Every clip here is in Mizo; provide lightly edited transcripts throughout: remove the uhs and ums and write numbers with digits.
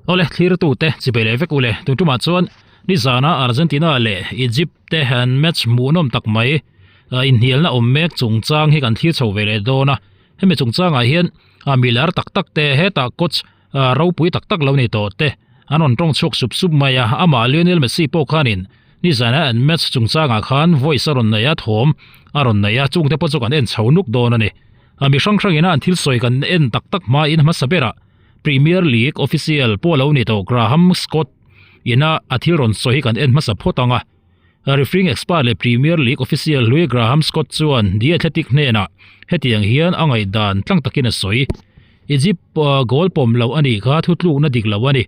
Awle thlirtute chipei leh vek ule tun tumah chuan nizana Argentina leh Egypt te an match hmuhnawm tak mai inhnialna awm mek chungchang hi kan thlir chho ve leh dawn a hemi chungchangah hian milar tak tak te hetah coach ropui tak tak lo ni tawh te an rawn tawng chhuak sup sup mai a amah Lionel Messi pawh khanin nizana an match chungchangah khan voice a rawn nei a thawm a rawn nei a chungte pawh chu kan en chho nuk dawn a ni mi hrang hrangin a an thil sawi kan en tak tak hmain hmasa berah Premier League official pawh lo ni tawh Graham Scott ina a thil rawn sawi hi kan en hmasa phawt ang a. Refereeing expert leh Premier League official hlui Graham Scott chuan The Athletic hnenah hetiang hian a ngaihdan tlang takin a sawi, Egypt goal pawm loh a nih kha thutlukna dik lo a ni.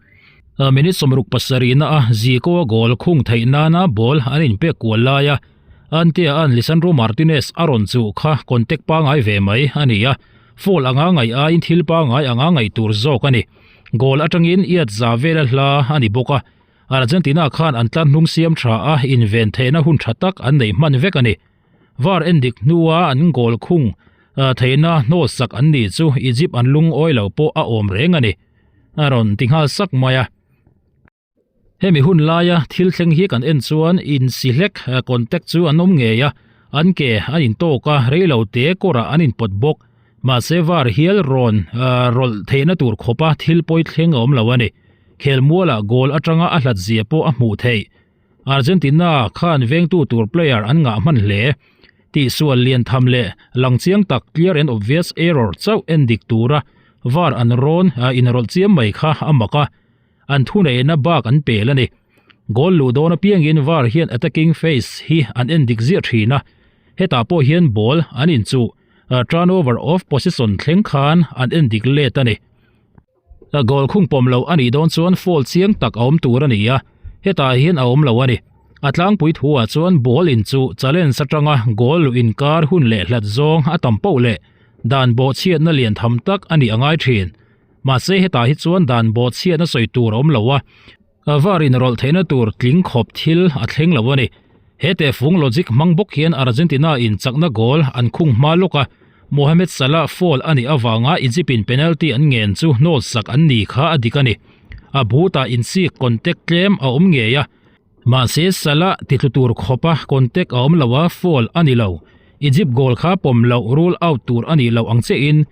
Minute 67 na a Zico a goal khung theih nana ball an inpek kual laia Antea an Lisandro Martinez a rawn chuh kha contact pangai ve mai a ni a. Foul anga ngaih aiin thil pangai anga ngaih tur zawk a ni. Goal atangin iat za vela hla a ni bawk a, Argentina khan an tlar hnung siam tha a, inven theihna hun tha tak an neih hman vek a ni. VAR endik hnua an goal khung theihna hnawl sak an ni chu Egypt an lungawi lo pawh a awm reng a ni, a rawn ti nghal sak mai a. Hemi hun laia thil thleng hi kan en chuan insi hlek contact chu an awm ngei a, an ke an intawk a, reilo te kawrah an inpawt bawk. Mahse var hial rawn rawlh theihna tur khawpa thil pawi thleng a awm lo a ni. Khelmualah goal atanga a hlat zia pawh a hmuh theih. Argentina khan vengtu tur player an ngah hman hle. Tihsual lian tham leh lang chiang tak clear and obvious error chauh en dik tura var an rawn inrawlh chiam mai kha a mak a. An thuneihna bak an pel a ni. Goal luh dawn apiangin var hian attacking phase hi an en dik ziah thin a, hetah pawh hian ball an inchuh, turnover of possession thleng khan an en dik let a ni. Goal khung pawm loh a nih dawn chuan foul chiang tak a awm tur a ni a, hetah hian a awm lo a ni. A tlangpui thuah chuan ball inchuh challenge atanga goal luh inkar hun leh hlat zawng a tam poh leh dan bawhchhiatna lian tham tak a nih a ngai thin. Mahse hetah hi chuan dan bawhchhiatna sawi tur a awm lo a, var inrawlh theihna tur tling khawp thil a thleng lo a ni. He tehfung logic hmang bawk hian Argentina in chakna goal an khung hma lawk a, Mohamed Salah foul a nih avanga Egypt in penalty an ngen chu hnawl sak an ni kha a dik a ni. A butah insik contact tlem a awm ngei a, mahse Salah titlu tur khawpa contact a awm lo a, foul a ni lo. Egypt goal kha pawm loh rule out tur a nih loh ang chiahin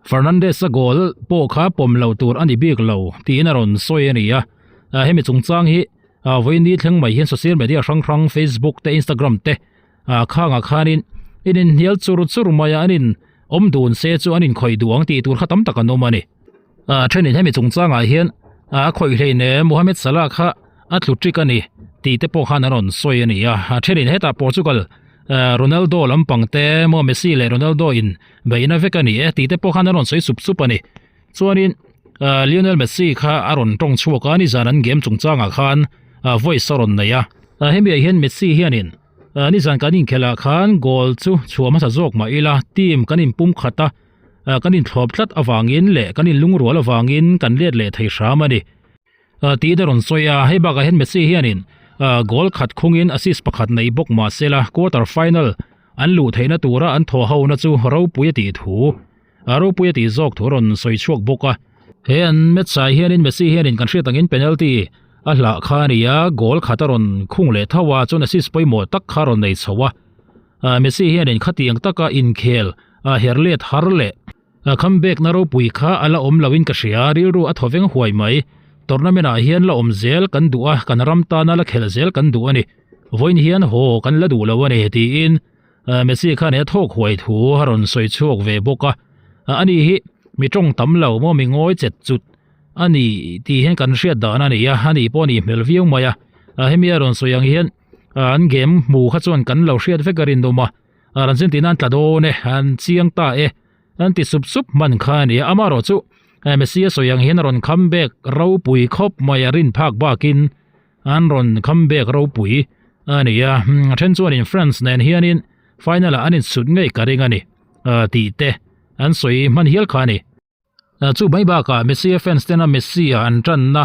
Fernandes-a goal pawh kha pawm lo tur a ni bik lo tiin a rawn sawi a ni a. Hemi chungchang hi vawiin thleng mai hian social media hrang hrang Facebook te Instagram te khangah khanin in inhnial chur chur mai a, an in awm dun se chu an inkhawih duh ang tih tur kha tam tak an awm a ni. Thenin hemi chungchangah hian a khawih hlein e Mohamed Salah kha a tlu ṭik a ni tih te pawh khan an rawn sawi a ni a. Thenin hetah Portugal Ronaldo lampang te maw Messi leh Ronaldo in Beihna vek a ni e tih te pawh khan a rawn sawi sup sup a ni. Chuanin Lionel Messi kha a rawn tawng chhuak a, nizan an game chungchangah khan voice a rawn nei a. Hemiah hian Messi hianin nizan kan inkhelh ah khan goal chu chhuah hmasa zawk mah ila team kan inpum khat a, kan inthlawp tlat avangin leh kan inlungrual avangin kan let leh thei hram a ni. Tih te rawn sawi a, hei bakah hian Messi hianin goal khat khungin assist pakhat nei bawk mah sela quarter final an luh theihna tura an thawh hona chu ropui a tih thu ropui a tih zawk thu rawn sawi chhuak bawk a. He an match ah hianin Messi hianin kan hriat angin penalty a hlah kha a ni a, goal khat a rawn khung leh tho a, chuan assist pawimawh tak kha a rawn nei chho a. Messi hianin khatiang taka inkhel her let har leh A comeback na ropui kha a la awm loin ka hria, rilru a thaw veng huai mai. Tournament ah hian la awm zel kan duh a, kan ram tana la khelh zel kan duh a ni. Vawiin hian haw kan la duh lo a ni, tiin Messi khan he thawk huai thu a rawn sawi chhuak ve bawk a. Ani hi mi tawng tam lo maw mi ngawi chet chut a ni tih hian kan hriat dan a ni a, ani pawh a nih hmel viau mai a. Hemi a rawn sawi ang hian an game hmu kha chuan kan lo hriat vek a rinawm a. Argentina an tla dawn e, an chiang ta e, an ti sup sup hman kha a ni a. Amaherawh chu Messi a sawi ang hian a rawn comeback ropui khawp mai a, rin phak bakin an rawn comeback ropui a ni a. A then chuanin France nen hianin final ah an insut ngei ka ring a ni tih te an sawi hman hial kha a ni. Chu mai bakah Messi a fans tena Messi a an tanna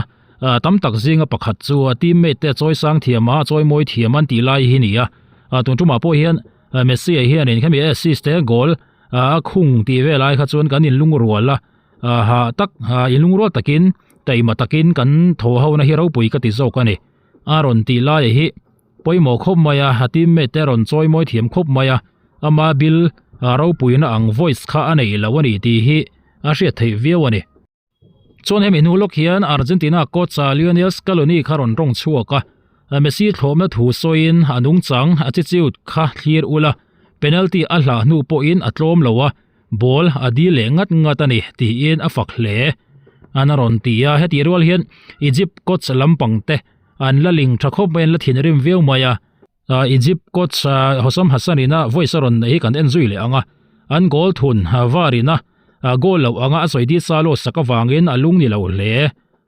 tam tak zinga pakhat chu a teammate te chawi sang thiam a, chawi mawi thiam an tih lai hi ni a. Tun tumah pawh hian Messi a hianin khemi assist te goal a khung tih vel ai kha chuan kan inlungrual a, hah tak inlungrual takin Taima takin kan thaw hona hi ropui ka ti zawk a ni. A rawn tih laia hi pawimawh khawp mai a, a teammate te a rawn chawi mawi thiam khawp mai a, ama bil ropuina ang voice kha a nei lo a ni tih hi a hriat theih viau a ni. Chuan hemi hnu lawk hian Argentina coach Lionel Scaloni kha rawn tawng chhuak a, Messi thlawhna thu sawiin a nungchang attitude kha thlir ula, penalty a hlah hnu pawhin a tlawm lo a, ball a dil leh ngat ngat a ni tiin a fak hle. An a rawn ti a, hetih rual hian Egypt coach lampang te an la ling tha khawp mai, an la thinrim viau mai a. Egypt coach Hossam Hassan ina voice a rawn neih hi kan en zui leh ang a, an goal thun var ina goal loh anga a sawi dih sa lawt sak avangin a lung ni lo hle.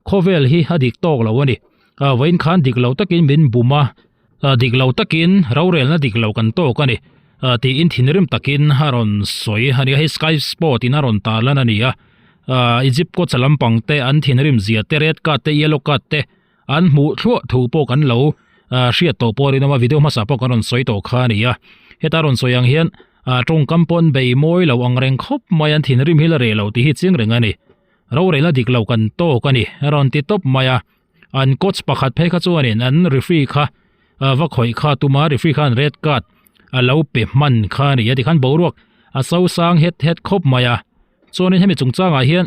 Khawvel hi a dik tawk lo a ni. Vawiin khan dik lo takin min bum a, dik lo takin rorelna dik lo kan tawk a ni tiin thinrim takin a rawn sawi a ni a, hei Sky Sport in a rawn tarlan a ni a. Egypt coach lampang te an thinrim zia te red card te yellow card te An hmuh thluah thu pawh kan lo hriat tawh pawh a rinawm a, video hmasa pawh kan rawn sawi tawh kha a ni a. Heta rawn sawi ang hian tawngkam pawh an bei mawi lo ang reng khawp mai, an thinrim hi la reh lo tih hi chiang reng a ni. Rorelna dik lo kan tawk a ni, a rawn ti tawp mai a. An coach pakhat phei kha chuanin an referee kha va khawih kha tum a, referee khan red card a lo pe hman kha a ni a, tikhan boruak a sosang het het khawp mai a. Chuanin hemi chungchangah hian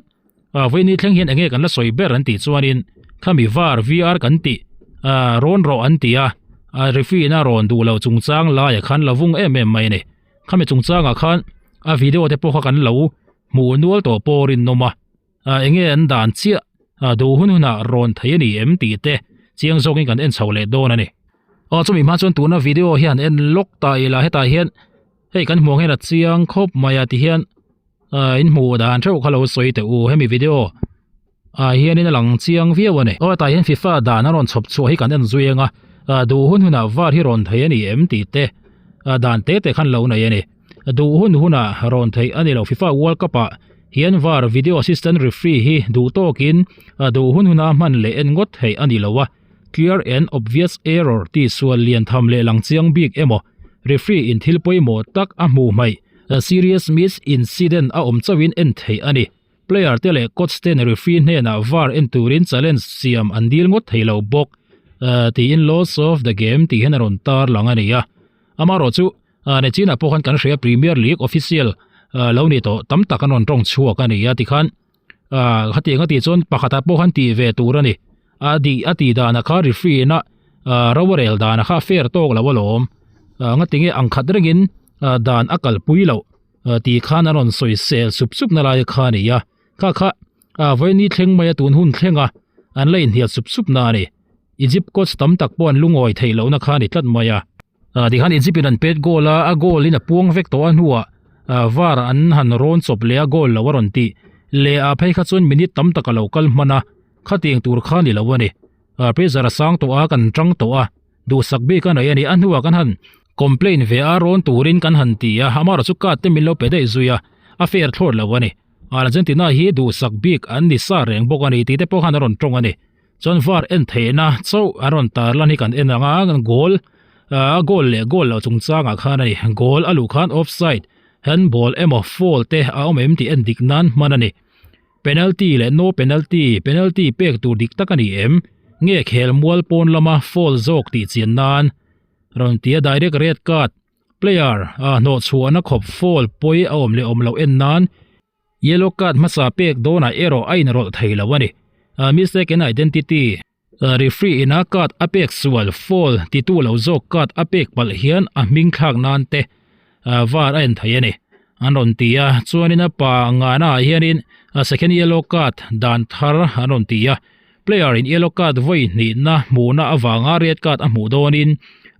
Ah vawiini thleng hian enge kan la sawi ber an tih chuanin khami var VR kan tih ah rawn rawh an ti a, ah referee in a rawn duh loh chungchang laiah khan la vung em em mai a ni. Khami chungchangah khan a video te pawh kha kan lo hmuh nual tawh pawh rinawm a, ah enge an dan chiah ah duh hun hunah rawn thei a ni em tih te chiang zawkin kan en chho leh dawn a ni. Aw chumi hma chuan tuna video hian en lawk ta ila hetah hian hei kan hmuh ang hian a chiang khawp mai a tihian ah in hmuh dan theuh kha lo sawi teh u hemi video ah hianin a lang chiang viau a ni aw hetah hian fifa dan a rawn chhawp chhuah hi kan en zui ang a ah duh hun hunah var hi rawn thei a ni em tih te ah dan te te khan lo nei a ni duh hun hunah rawn theih a ni lo fifa world cup ah hian var video assistant referee hi duh tawkin ah duh hun huna hman leh en ngawt theih a ni lo a clear and obvious error tih sual lian tham leh lang chiang bik emaw referee in thil pawimawh tak a hmuh hmaih A serious miss incident a awm chauhin en theih a ni. Player te leh coach ten referee hnenah var en turin challenge siam an dil ngawt thei lo bawk tiin laws of the game tih hian a rawn tar lang a ni a. Amaherawh chu Nechinah pawh khan kan hria Premier League official lo ni tawh tam tak an rawn tawng chhuak a ni a tikhan khatiang a tih chuan pakhatah pawh khan tih ve tur a ni. A dih a tih danah kha referee ina ro a rel danah kha fair tawk lo alawm. Ngatinge ang khat rengin dan a kalpui loh tih khan a rawn sawi sel sup sup na lai kha a ni a. Kha kha vawiini thleng mai a tun hun thleng a an la inhnial sup sup na a ni. Egypt coach tam tak pawh an lungawi theih lohna kha a ni tlat mai a. Tikhan Egypt in an pet goal a, a goal in a puang vek tawh a hnuah var an han rawn chawp leh a goal lo a rawn tih leh ah phei kha chuan minute tam tak a lo kal hman a, khatiang tur kha ni lo a ni. Pressure a sang tawh a, kan tang tawh a, duhsak bik a nei a ni. A hnuah kan han complain ve a, rawn turin kan han ti a, amaherawhchu chu card te min lo pe daih zui a, a fair thlawt lo a ni. Argentina hi duhsak bik an ni sa reng bawk a ni tih te pawh khan a rawn tawng a ni. Chuan var en theihna chauh an rawn tar lan hi kan en ang a, goal a goal leh goal loh chungchangah khan a ni. Goal a luh khan offside, handball emaw foul te a awm em tih en dik nan hman a ni. Penalty leh no penalty, penalty pek tur dik tak a ni em? Nge khel mual pawn lama foul zawk tih chian nan rawn ti a direct red card player a hnawhchhuahna khawp foul pawi a awm leh awm loh en nan Yellow card hmasa pek dawnah erawh a inrawlh thei lo a ni. Mistaken identity, Referee ina card a pek sual, foul titu lo zawk card a pek palh hian a hming thlak nan te var a en thei a ni. An rawn ti a, chuanin a pa ngahna ah hianin second yellow card dan thar an rawn ti a. Player in yellow card vawi hnihna hmuhna avanga red card a hmuh dawnin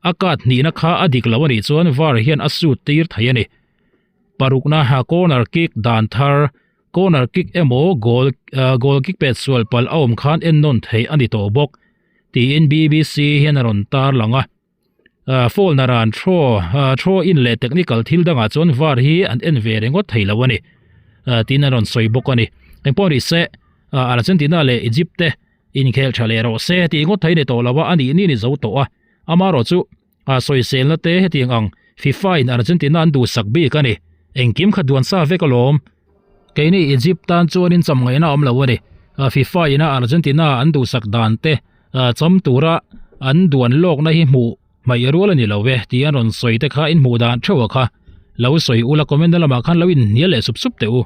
a card hnihna kha a dik lo a nih chuan var hian a shoot tir thei a ni. Parukna corner kick dan thar, corner kick emaw goal goal kick pet sual palh a awm khan en nawn theih a ni tawh bawk tiin BBC hian a rawn tar lang a. Foul naran throw throw in leh technical thil dangah chuan var hi an en ve ringawt thei lo a ni tiin a rawn sawi bawk a ni. Engpawh ni se Argentina leh Egypt te inkhel tha leh rawh se tih ngawt thei ni tawh lo a, a nih ni ni zo tawh a, amaherawhchu A sawiselna te hetiang ang FIFA in Argentina an duhsak bik a ni. Engkim kha duan sa vek alawm. Keini Egypt tan chuanin cham ngaihna a awm lo a ni. FIFA ina Argentina an duhsak dan te cham tura an duan lawkna hi hmuh hmaih rual a ni lo e tih an rawn sawi te kha in hmuh dan theuh a kha lo sawi ula comment na lamah khan lo inhnial leh sup sup teh u.